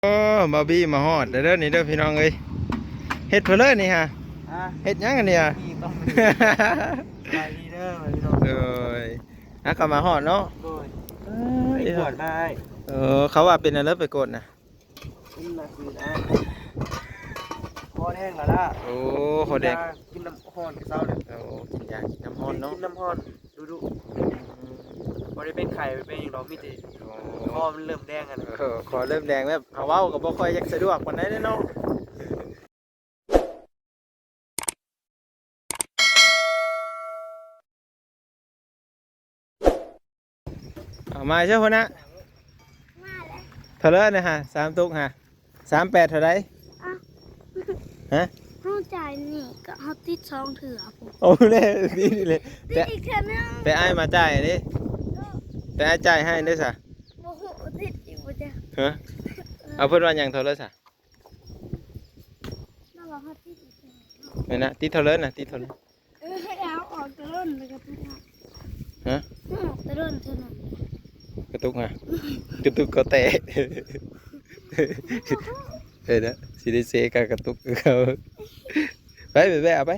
ໂອ້ ບ່າວບີມາຮອດແລ້ວເດີ ນີ້ເດີພີ່ນ້ອງເອີຍ. ເຮັດເພິ່ນເລີຍນີ້ຫາ ຮະ ເຮັດຫຍັງອັນນີ້ຫາ? ນີ້ຕ້ອງ ສະບາຍດີເດີພີ່ນ້ອງ. ໂດຍ ອາ ກໍມາຮອດເນາະ. ໂດຍ ເອີຍ ໄປກວດມາອ້າຍ. ເອີ ເຂົາວ່າເປັນຫຍັງເລີຍໄປກວດນະ? ເປັນໜັກຂຶ້ນອ້າຍ ຄໍແດງລະລະ. ໂອ້ ຄໍແດງ ກິນຢາ ກິນນ້ຳຮ້ອນແຕ່ເຊົ້າເລີຍ. ໂອ້ ກິນຢາ ກິນນ້ຳຮ້ອນເນາະ ກິນນ້ຳຮ້ອນດຸໆ. ອືມ ບໍ່ໄດ້ເປັນໄຂ້ເປັນຫຍັງດອກ ມີແຕ່ ໂອ້ ຄໍມັນເລີ່ມແດງຫັ້ນ. ເອີ ຄໍເລີ່ມແດງ ແບບເຮົາເວົ້າກໍບໍ່ຄ່ອຍຢາກສະດວກປານໃດເດ້ເນາະ. ເອົາມາເຊີພຸ້ນນະ ມາແລ້ວ. ເທົ່າເລີຍນະຫາ ສາມຕຸກຫາ ສາມແປດເທົ່າໃດ? ອ້າວ ຮະ? ເຮົາຈ່າຍນີ້ກໍເຮົາຕິດສອງເທື່ອພຸ້ນ. ໂອ້ ແລ້ວນີ້ແຫຼະ ຕິດອີກເທື່ອໜຶ່ງ ແຕ່ອ້າຍມາຈ່າຍເດ້. ແຕ່ອ້າຍຈ່າຍໃຫ້ເດ້ຊະ. ບໍ່ຮູ້ ຕິດອີກບໍ່ຈັກ ຮະ? ເອີ ເອົາ ເພິ່ນວ່າຫຍັງ ເທົ່າເລີຍຊະ? ລາວວ່າເຮົາຕິດອີກເທື່ອໜຶ່ງ. ແມ່ນນະ ຕິດເທົ່າເລີຍນະ ຕິດເທົ່າເລີຍ. ເອີ ເອົາອອກແຕ່ລົ້ນແລ້ວກໍຕິດນະ. ຮະ? ອອກແຕ່ລົ້ນເທື່ອໜຶ່ງ. ກະຕຸກຫາ ກະຕຸກກໍແຕກ. ເອີນະ ຊິໄດ້ເຊກັບກະຕຸກຄືເກົ່າ. ໄປ ໄປ ໄປ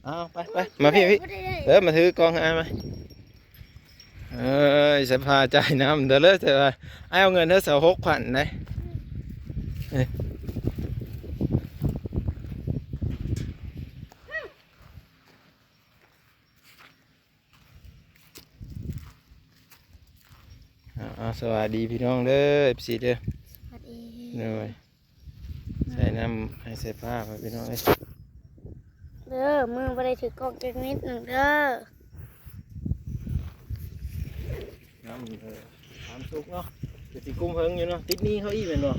ເອົາໄປ ໄປ ມາພີ້ ພີ້ ບໍ່ໄດ້ ເອີ ມາຖືກ້ອງໃຫ້ອ້າຍມາ. ເອີຍ ສະພາຈ່າຍນຳເດີເລີຍ ແຕ່ວ່າອ້າຍເອົາເງິນເດີຊາວຫົກພັນໄດ໋. ເອີ ເອົາ ເອົາ ສະບາຍດີພີ່ນ້ອງເດີ ເອັຟຊີເດີ. ສະບາຍດີ ໂດຍ. ໃສ່ນ້ຳໃຫ້ໃສ່ຜ້າໄວ້ພີ່ນ້ອງເອີຍ ເດີ ມືບໍ່ໄດ້ຖືກ້ອງຈັກນິດໜຶ່ງເດີ. ນ້ຳ ເອີ ສາມຕຸກເນາະ ກໍຊິກຸ້ມເຫິງຢູ່ເນາະ. ຕິດໜີ້ເຂົາອີກແມ່ນບໍ່?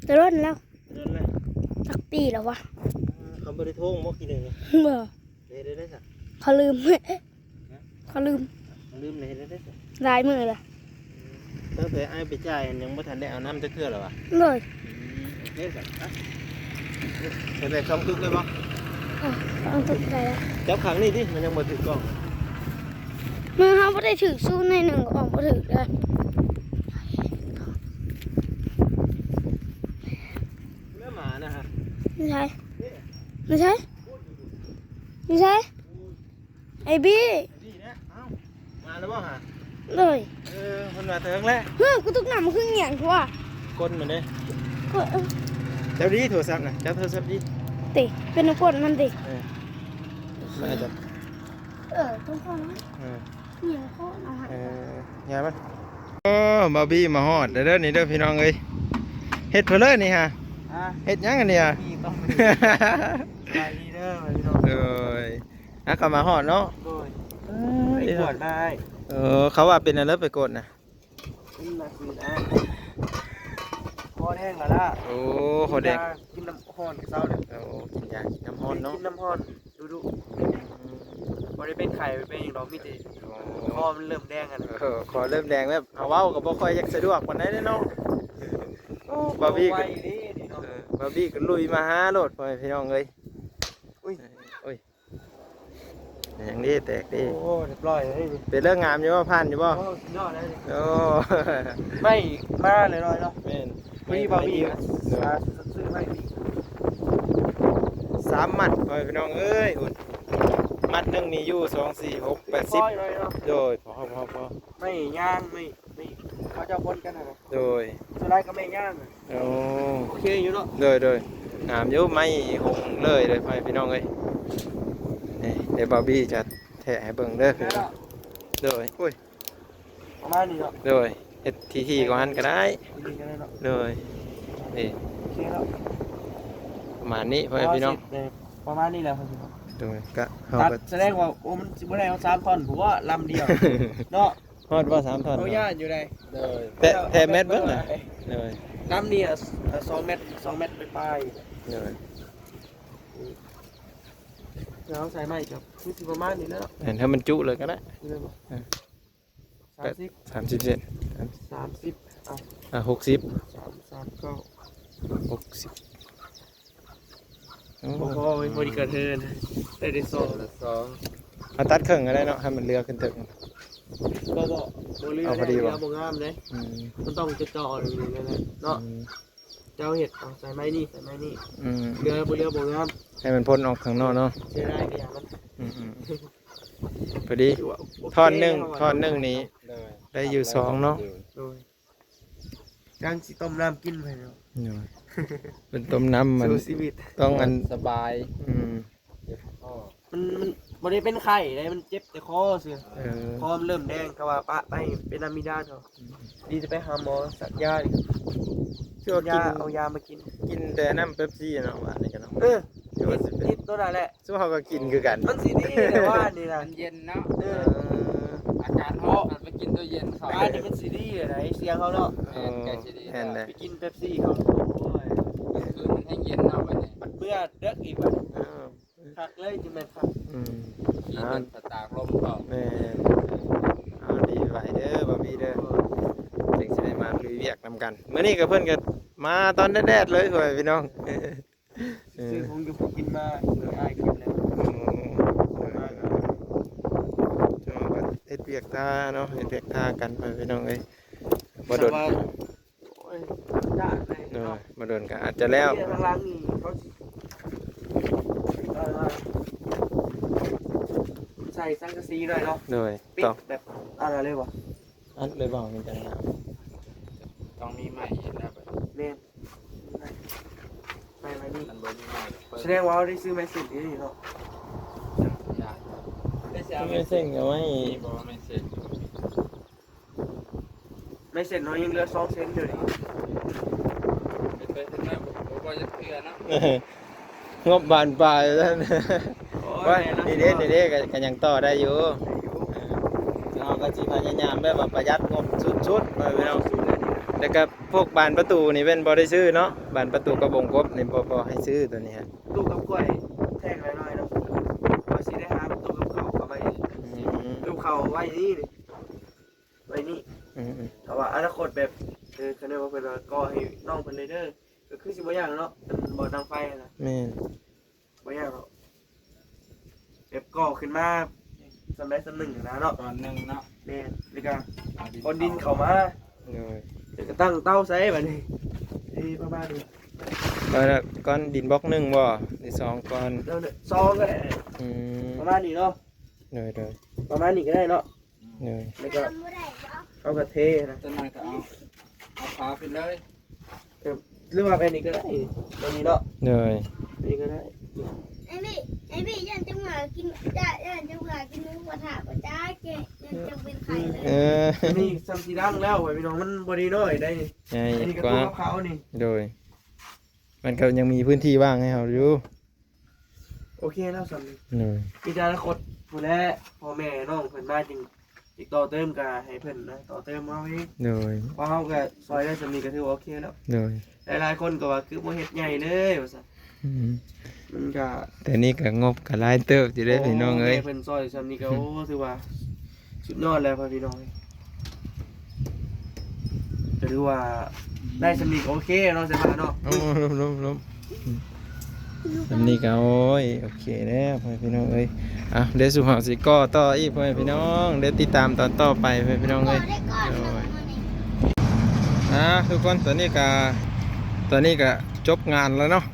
ແຕ່ດົນແລ້ວ ແຕ່ດົນແລ້ວ. ຈັກປີແລ້ວວະ? ເອີ ເຂົາບໍ່ໄດ້ໂທງບໍ່ກີ້ນີ້? ບໍ່. ເຮັດໄດ້ໄດ໋ຊະ ເຂົາລືມ ຮະ? ເຂົາລືມ ລືມແລ້ວເຮັດໄດ້ໄດ໋ຊະ ຫຼາຍມື້ແລ້ວ. ຕັ້ງແຕ່ອ້າຍໄປຈ່າຍຫັ້ນ ຍັງບໍ່ທັນໄດ້ເອົານ້ຳຈັກເທື່ອເລີຍຫວາ? ໂດຍ. ອືມ ໂອເຄຊະ ໄປແບກສອງຕຸກໄດ້ບໍ່? ເອີ ສອງຕຸກໄດ້ແລ້ວ. ຈັບຂ້າງນີ້ຕິ ມັນຍັງບໍ່ຖືກກ້ອງ. ມືເຮົາບໍ່ໄດ້ຖືກຊູໜ້ອຍໜຶ່ງ ອອກບໍ່ຖືກເລີຍ. ແລ້ວໝານະຮະ ຢູ່ໃສ? ຢູ່ໃສ? ຢູ່ໃສ? ໄອ້ບີ ໄອ້ບີນະ ເອົ້າ ມາແລ້ວບໍ່ຫາ? ໂດຍ. ເອີ ເພິ່ນວ່າເຖິງແລ້ວ. ເຮີ້ຍ ກູຕົກນ້ຳ ມັນຄືຫຍັງວະ? ກົ້ນມັນເດ້. ກົ້ນ ເອີ ຈັບດີໂທລະສັບນະ ຈັບໂທລະສັບດີ. ຕິ ເປັນນ້ຳກົ້ນມັນຕິ. ເອີ ມາຈັບ. ເອີ ຕ້ອງເຂົ້ານະ. ເອີ ຫຍັງໂຄດເອົາໃຫ້. ເອີ ຍ່າງມາ. ໂອ້ ບ່າວບີມາຮອດແລ້ວເດີ ນີ້ເດີພີ່ນ້ອງເອີຍ. ເຮັດເພິ່ນເລີຍນີ້ຫາ ຮະ? ເຮັດຫຍັງອັນນີ້ຫາ? ນີ້ຕ້ອງ ສະບາຍດີເດີພີ່ນ້ອງ. ໂດຍ. ອ່ະ ກໍມາຮອດເນາະ. ໂດຍ. ເອີ ໄປກວດມາອ້າຍ. ເອີ ເຂົາວ່າເປັນຫຍັງເລີຍໄປກວດນະ? ເປັນໜັກຂຶ້ນອ້າຍ ຄໍແດງລະລະ. ໂອ້ ຄໍແດງ ກິນຢາ ກິນນ້ຳຮ້ອນແຕ່ເຊົ້າເລີຍ. ໂອ້ ກິນຢາ ກິນນ້ຳຮ້ອນເນາະ ກິນນ້ຳຮ້ອນດຸໆ. ອືມ ບໍ່ໄດ້ເປັນໄຂ້ເປັນຫຍັງດອກ ມີແຕ່ ໂອ້ ຄໍມັນເລີ່ມແດງຫັ້ນ. ເອີ ຄໍເລີ່ມແດງ ແບບເຮົາເວົ້າກໍບໍ່ຄ່ອຍຢາກສະດວກປານໃດເດ້ເນາະ. ໂອ້ ບ່າວບີກໍ ເອີ ບ່າວບີກໍລຸຍມາຫາໂລດ ພໍ່ແມ່ພີ່ນ້ອງເອີຍ. ອຸ້ຍ ອຸ້ຍ ຫຍັງເດ້ ແຕກເດ້. ໂອ້ ຮຽບຮ້ອຍເລີຍ. ເປັນເລື່ອງງາມຢູ່ບໍ່? ຜ່ານຢູ່ບໍ່? ໂອ້ ສຸດຍອດເລີຍ. ໂອ້ ໄມ້ມາເລີຍເນາະ. ແມ່ນ ພໍດີບ່າວບີ ໂດຍ ຫາຊື້ໄມ້ອີກສາມມັດ ພໍ່ແມ່ພີ່ນ້ອງເອີຍ. ພຸ້ນ ມັດໜຶ່ງມີຢູ່ ສອງ ສີ່ ຫົກ ແປດ ສິບ. ໂດຍ ພໍ ພໍ ພໍ ໄມ້ຍາງ ໄມ້ ໄມ້ ເຂົາເຈົ້າປົນກັນນະ. ໂດຍ. ສ່ວນຫຼາຍກໍໄມ້ຍາງ. ໂອ້ ໂອເຄຢູ່ເນາະ. ໂດຍ ໂດຍ ງາມຢູ່ ໄມ້ຫົງເລີຍເລີຍ ພໍ່ແມ່ພີ່ນ້ອງເອີຍ. ນີ້ ດຽວບ່າວບີຈະແທະໃຫ້ເບິ່ງເດີ. ໂດຍ. ໂອ້ຍ ປະມານນີ້ເນາະ. ໂດຍ. ເຮັດຖີ່ໆກວ່າຫັ້ນກໍໄດ້. ດີໆກໍໄດ້ເນາະ. ໂດຍ. ນີ້ ໂອເຄເນາະ ປະມານນີ້ ພໍ່ແມ່ພີ່ນ້ອງ. ເອີ ປະມານນີ້ແຫຼະ ພໍ່ແມ່ພີ່ນ້ອງ. ໂດຍ. ກະເຮົາ ຕັດ ກໍ ສະແດງວ່າ ໂອ້ ມັນຊິບໍ່ໄດ້ເອົາສາມທ່ອນ ເພາະວ່າລຳດຽວເນາະ. ຮອດບໍ່ສາມທ່ອນ? ເຮົາຢ້ານຢູ່ໃດ໋. ໂດຍ. ແຕະ ແຕະແມັດເບິ່ງນະ. ໂດຍ. ລຳນີ້ ສອງແມັດ ສອງແມັດປາຍໆ. ໂດຍ. ເຮົາໃສ່ໄມ້ກໍຄືຊິປະມານນີ້ແຫຼະ. ເຫັນໃຫ້ມັນຈຸເລີຍກໍໄດ້. ເອີ ສາມສິບ ສາມສິບເຊັນ ສາມສິບ ເອົາ ອ່ະ ຫົກສິບ ສາມ ສາມເກົ້າ ຫົກສິບ. ໂອ້ ບໍ່ພໍເວີຍ ພໍດີກະເທີນ ໄດ້ ໄດ້ສອງ ສອງ. ເອົາຕັດເຄິ່ງກໍໄດ້ເນາະ ໃຫ້ມັນເຫຼືອຂຶ້ນເທິງ. ບໍ່ ບໍ່ ບໍ່ເຫຼືອ ເອົາພໍດີ ເຫຼືອບໍ່ງາມເດ້. ອືມ ມັນຕ້ອງເຈາະໆ ແບບນີ້ແຫຼະເນາະ. ອືມ. ເຈົ້າເຮັດເອົາ ໃສ່ໄມ້ນີ້ ໃສ່ໄມ້ນີ້ ອືມ ເຫຼືອບໍ່ເຫຼືອບໍ່ງາມ ໃຫ້ມັນພົ້ນອອກຂ້າງນອກເນາະ ເສຍດາຍກະຢ່າມັນ ອືມໆ ພໍດີ ທ່ອນໜຶ່ງ ທ່ອນໜຶ່ງນີ້ ໂດຍ ໄດ້ຢູ່ສອງເນາະ ໂດຍ ຈັ່ງຊິຕົ້ມນ້ຳກິນໄປເນາະ ໂດຍ ເປັນຕົ້ມນ້ຳມັນ ສູ້ຊີວິດ ຕ້ອງອັນ ສະບາຍ ອືມ ເຈັບຄໍ ມັນ ມັນບໍ່ໄດ້ເປັນໄຂ້ເດ້ ມັນເຈັບແຕ່ຄໍຊື່ ເອີ ຄໍມັນເລີ່ມແດງ ເຂົາວ່າປະໄປເປັນອາມິດານເຂົາ ອືມ ດີແຕ່ໄປຫາໝໍສັກຢານີ້ ຄືວ່າກິນ ເອົາຢາມາກິນ ກິນແຕ່ນ້ຳເປັບຊີເນາະ ຫວານນີ້ກະເນາະ ເອີ ຕິດ ຕິດໂຕນັ້ນແຫຼະ ຊຸມເຮົາກະກິນຄືກັນ ມັນຊິດີແຫຼະວ່ານີ້ນະ ມັນເຢັນເນາະ ເອີ ເອີ ອາກາດຮ້ອນ ໄປກິນໂຕເຢັນເຂົ້າ ອັນນີ້ມັນຊິດີແຫຼະ ສຽງເຮົາເນາະ ແມ່ນ ໃກ້ຊິດີ ແມ່ນແຫຼະ ໄປກິນເປັບຊີເຂົາ ໂອ້ຍ ຄືມັນແຮງເຢັນເນາະ ບັດນີ້ ບັດເມື່ອເດິກອີກບັດນີ້ ເອີ ຄັກເລີຍ ຈຶ່ງແມ່ນຄັກ ອືມ ຂີ່ລົດສະຕາກລົມເຂົ້າ ແມ່ນ ເອົາ ດີໄວເດີ ບາບີເດີ ຈຶ່ງຊິໄດ້ມາລຸຍວຽກນຳກັນ ມື້ນີ້ກະເພິ່ນກະມາຕອນແດດໆເລີຍ ພໍ່ແມ່ພີ່ນ້ອງ ຊື້ຂອງຢູ່ຂອງກິນມາ ເອີ ອ້າຍກິນແລ້ວ ໂອ້ ເຮັດວຽກທ່າເນາະ ເຮັດວຽກທ່າກັນ ພໍ່ແມ່ພີ່ນ້ອງເອີຍ ບໍ່ດົນ ໂອ້ຍ ຍາກເລີຍ ໂດຍ ເນາະ ບໍ່ດົນກະອາດຈະແລ້ວ ທາງຫຼັງນີ້ເຂົາຊິ ເອີ ໃສ່ສັງກະສີໜ້ອຍເນາະ ໂດຍ ປິດແບບອັນນັ້ນເລີຍບໍ່ ອັດເລີຍບໍ່ ມັນຈັ່ງງາມ ຕ້ອງມີໄມ້ເຮັດແລ້ວ ແມ່ນ ໄມ້ ໄມ້ນີ້ ມັນບໍ່ມີໄມ້ ສະແດງວ່າເຮົາໄດ້ຊື້ໄມ້ເສັ້ນອີ່ຫຼີເນາະ ໄມ້ເສັ້ນກະໄມ້ ມີບໍ່ໄມ້ເສັ້ນ ໄມ້ເສັ້ນເຮົາຍັງເຫຼືອສອງເສັ້ນຢູ່ນີ້ ເຮັດໄປເຮັດມາບໍ່ ບໍ່ພໍຈັກເທື່ອເນາະ ງົບບານປາຍຊັ້ນ ໂອ້ຍ ວ່າ ແມ່ນລະ ນີ້ເດ້ ນີ້ເດ້ ກະ ກະຍັງຕໍ່ໄດ້ຢູ່ ເອີ ເຮົາກະຊິພະຍາຍາມແບບວ່າປະຢັດງົບສຸດໆ ພໍ່ແມ່ພີ່ນ້ອງ ແລ້ວກະພວກບານປະຕູນີ້ແມ່ນບໍ່ໄດ້ຊື້ເນາະ ບານປະຕູກັບວົງກົບນີ້ບໍ່ ບໍ່ໃຫ້ຊື້ໂຕນີ້ຮະ ຕູ້ກັບກ້ວຍແພງຫຼາຍໜ້ອຍເນາະ ຂ້ອຍຊິໄດ້ຫາຕູ້ກັບເຂົ້າເຂົ້າໄປ ອືມ ຕູ້ເຂົ້າໄວ້ນີ້ ໄວ້ນີ້ ອືມໆ ຖ້າວ່າອະນາຄົດແບບ ເອີ ຄັນວ່າເພິ່ນວ່າກໍ່ໃຫ້ນ້ອງເພິ່ນເລີຍເດີ ກະຄືຊິບໍ່ຍາກເນາະ ອັນບໍ່ດັງໄຟຫັ້ນນະ ແມ່ນ ບໍ່ຍາກດອກ ແບບກໍ່ຂຶ້ນມາສ່ຳໃດສ່ຳໜຶ່ງຫັ້ນນະເນາະ ຕອນໜຶ່ງເນາະ ແມ່ນ ແລ້ວກະ ເອົາດິນ ເອົາດິນເຂົ້າມາ ໂດຍ ແລ້ວກະຕັ້ງເຕົາໃສ່ບາດນີ້ ເອີ ປະມານນີ້ ແລ້ວກ້ອນດິນບລັອກໜຶ່ງບໍ່ ຫຼືສອງກ້ອນ ແລ້ວສອງກະໄດ້ ອືມ ປະມານນີ້ເນາະ ໂດຍໆ ປະມານນີ້ກະໄດ້ເນາະ ໂດຍ ແລ້ວກະເຮົາກະເທຫັ້ນນະ ຕົວນັ້ນກະເອົາ ເອົາຝາຂຶ້ນເລີຍ ເອີ ຫຼືວ່າແບບນີ້ກະໄດ້ ແບບນີ້ເນາະ ໂດຍ ນີ້ກະໄດ້ ໄອ້ບີ ໄອ້ບີ ຢ້ານເຈົ້າເມືອກິນ ຢ້ານ ຢ້ານເຈົ້າເມືອກິນໝູກະທະບໍ່ຈັກ ຢ້ານເຈົ້າເປັນໄຂ້ເລີຍ ເອີ ນີ້ສ່ຳຊິດັງແລ້ວ ພີ່ນ້ອງ ມັນບໍ່ໄດ້ນ້ອຍໃດນີ້ ໃຫຍ່ກວ່າ ອັນນີ້ກະຕົວຂາວນີ້ ໂດຍ ມັນກະຍັງມີພື້ນທີ່ວ່າງໃຫ້ເຮົາຢູ່ ໂອເຄແລ້ວສ່ຳນີ້ ໂດຍ ມີແຕ່ອະນາຄົດພຸ້ນແຫຼະ ພໍ່ແມ່ນ້ອງເພິ່ນມາຈຶ່ງ ອີກຕໍ່ເຕີມກະໃຫ້ເພິ່ນນະ ຕໍ່ເຕີມເຮົາເອງ ໂດຍ ເພາະເຮົາກະຊ່ອຍໄດ້ສ່ຳນີ້ກະຖືວ່າໂອເຄແລ້ວ ໂດຍ ຫຼາຍໆຄົນກະວ່າຄືບໍ່ເຮັດໃຫຍ່ເລີຍວ່າຊັ້ນ ອືມ ມັນກະ ແຕ່ນີ້ກະງົບກະຫຼາຍເຕີບຢູ່ເດ້ ໂອ້ ພີ່ນ້ອງເອີຍ ແມ່ເພິ່ນຊ່ອຍສ່ຳນີ້ກະ ໂອ້ ຖືວ່າສຸດຍອດແລ້ວ ພໍ່ແມ່ພີ່ນ້ອງ ກະຖືວ່າໄດ້ສ່ຳນີ້ກະໂອເຄເນາະ ສະບາຍເນາະ ລົມໆ ສ່ຳນີ້ກະ ໂອ້ຍ ໂອເຄແລ້ວ ພໍ່ແມ່ພີ່ນ້ອງເອີຍ ອ່ະ ດຽວຊຸມເຮົາຊິກໍ່ຕໍ່ອີກ ພໍ່ແມ່ພີ່ນ້ອງ ດຽວຕິດຕາມຕອນຕໍ່ໄປ ພໍ່ແມ່ພີ່ນ້ອງເອີຍ ໂດຍ ອ່າ ທຸກຄົນ ຕອນນີ້ກະ ຕອນນີ້ກະຈົບງານແລ້ວເນາະ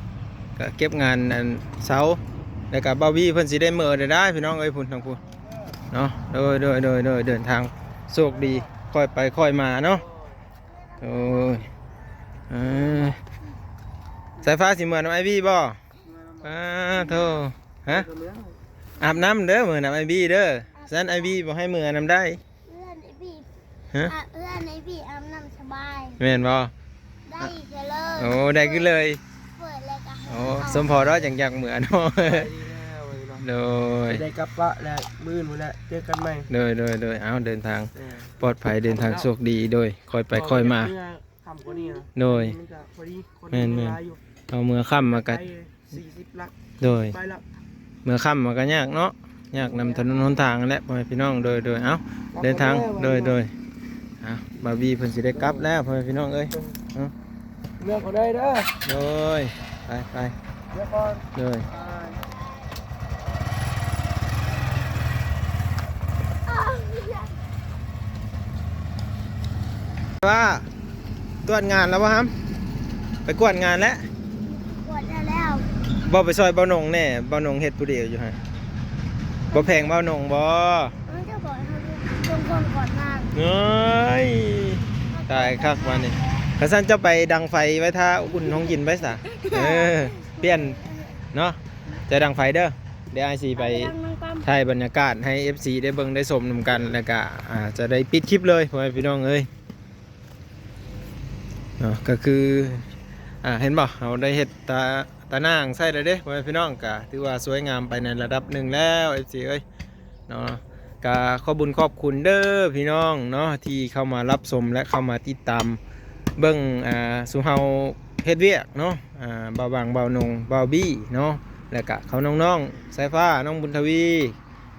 ກະເກັບງານອັນເຊົາ ແລ້ວກະບ່າວວີເພິ່ນຊິໄດ້ເມືອໄດ້ ພີ່ນ້ອງເອີຍ ພຸ້ນທາງພຸ້ນ ເນາະ ໂດຍ ໂດຍ ໂດຍ ໂດຍ ເດີນທາງໂຊກດີ ຄ່ອຍໄປຄ່ອຍມາເນາະ ໂດຍ ເອີ ສາຍຟ້າຊິເມືອນຳອ້າຍວີບໍ່? ປາໂທ ຮະ? ອາບນ້ຳເດີ ເມືອນຳອ້າຍວີເດີ ຊັ້ນອ້າຍວີບໍ່ໃຫ້ເມືອນຳໄດ້ ເຮືອນອ້າຍບີ ຮະ? ອາ ເຮືອນອ້າຍບີອາບນ້ຳສະບາຍ ແມ່ນບໍ່? ໄດ້ຄືເລີຍ ໂອ້ ໄດ້ຄືເລີຍ ເປີດແລ້ວກະ ໂອ້ ສົມພໍເນາະ ຈັ່ງຢາກເມືອເນາະ ໂດຍ ໄດ້ກັບປະແລ້ວ ມື້ອື່ນພຸ້ນແຫຼະ ເຈີກັນໃໝ່ ໂດຍ ໂດຍ ໂດຍ ເອົາ ເດີນທາງ ເອີ ປອດໄພ ເດີນທາງໂຊກດີ ໂດຍ ຄ່ອຍໄປຄ່ອຍມາ ເມືອຄ່ຳກວ່ານີ້ນະ ໂດຍ ມັນກະພໍດີ ຄົນ ແມ່ນໆ ຫຼາຍຢູ່ ເອົາ ເມືອຄ່ຳມາກະ ໄປ ສີ່ສິບຫຼັກ ໂດຍ ໄປລະ ເມືອຄ່ຳມັນກະຍາກເນາະ ຍາກນຳຖະໜົນຫົນທາງຫັ້ນແຫຼະ ພໍ່ແມ່ພີ່ນ້ອງ ໂດຍ ໂດຍ ເອົ້າ ເດີນທາງ ໂດຍ ໂດຍ ອ່ະ ບ່າວວີເພິ່ນຊິໄດ້ກັບແລ້ວ ພໍ່ແມ່ພີ່ນ້ອງເອີຍ ເອີ ເອີ ເມືອກ່ອນເດີ ໂດຍ ໄປ ໄປ ເມືອກ່ອນ ໂດຍ ວ່າ ຕວດງານແລ້ວບໍ່ຫຳ? ไปกวดงานแล้ว กวดแล้ว แล้ว บ่ไปซอยบ่าวนงแหน่ บ่าวนงเฮ็ดผู้เดียวอยู่หั่น บ่แพงบ่าวนงบ่ เออ เจ้าบอกให้เขาดู จงคนก่อนมาก เอ้ย ตายคักวันนี้ คันซั่นเจ้าไปดังไฟไว้ถ้าอุ่นห้องกินไว้ซะ เออ เปลี่ยนเนาะ เจ้าดังไฟเด้อ เดี๋ยวอ้ายสิไป ไปดังมังกร ถ่ายบรรยากาศให้ เอฟซี ได้เบิ่งได้ชมนำกัน แล้วก็ อ่า จะได้ปิดคลิปเลย พ่อแม่พี่น้องเอ้ย เนาะ ก็คือ อ่า เห็นบ่ เราได้เฮ็ดตา ตาหน้าใส่แล้วเด้ พ่อแม่พี่น้อง ก็ถือว่าสวยงามไปในระดับหนึ่งแล้ว เอฟซี เอ้ย เนาะ ก็ขอบบุญขอบคุณเด้อพี่น้องเนาะ ที่เข้ามารับชมและเข้ามาติดตามเบิ่ง อ่า สุเฮาเฮ็ดเวียกเนาะ อ่า บ่าวบาง บ่าวนง บ่าวบี้เนาะ แล้วก็เขาน้องๆ สายฟ้า น้องบุญทวี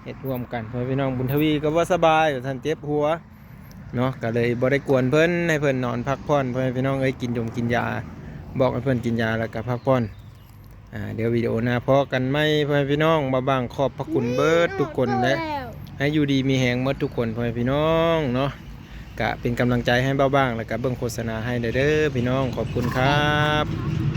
เฮ็ดร่วมกัน พ่อแม่พี่น้อง บุญทวีก็บ่สบาย ว่าซั่น เจ็บหัว เนาะ ก็เลยบ่ได้กวนเพิ่น ให้เพิ่นนอนพักผ่อน พ่อแม่พี่น้องเอ้ย กินยงกินยา บอกให้เพิ่นกินยาแล้วก็พักผ่อน อ่า เดี๋ยววิดีโอหน้าพ้อกันใหม่ พ่อแม่พี่น้อง บ่าวบางขอบพระคุณเบิดทุกคน และให้อยู่ดีมีแฮงเบิดทุกคน พ่อแม่พี่น้องเนาะ ก็เป็นกำลังใจให้บ่าวบาง แล้วก็เบิ่งโฆษณาให้เด้อพี่น้อง ขอบคุณครับ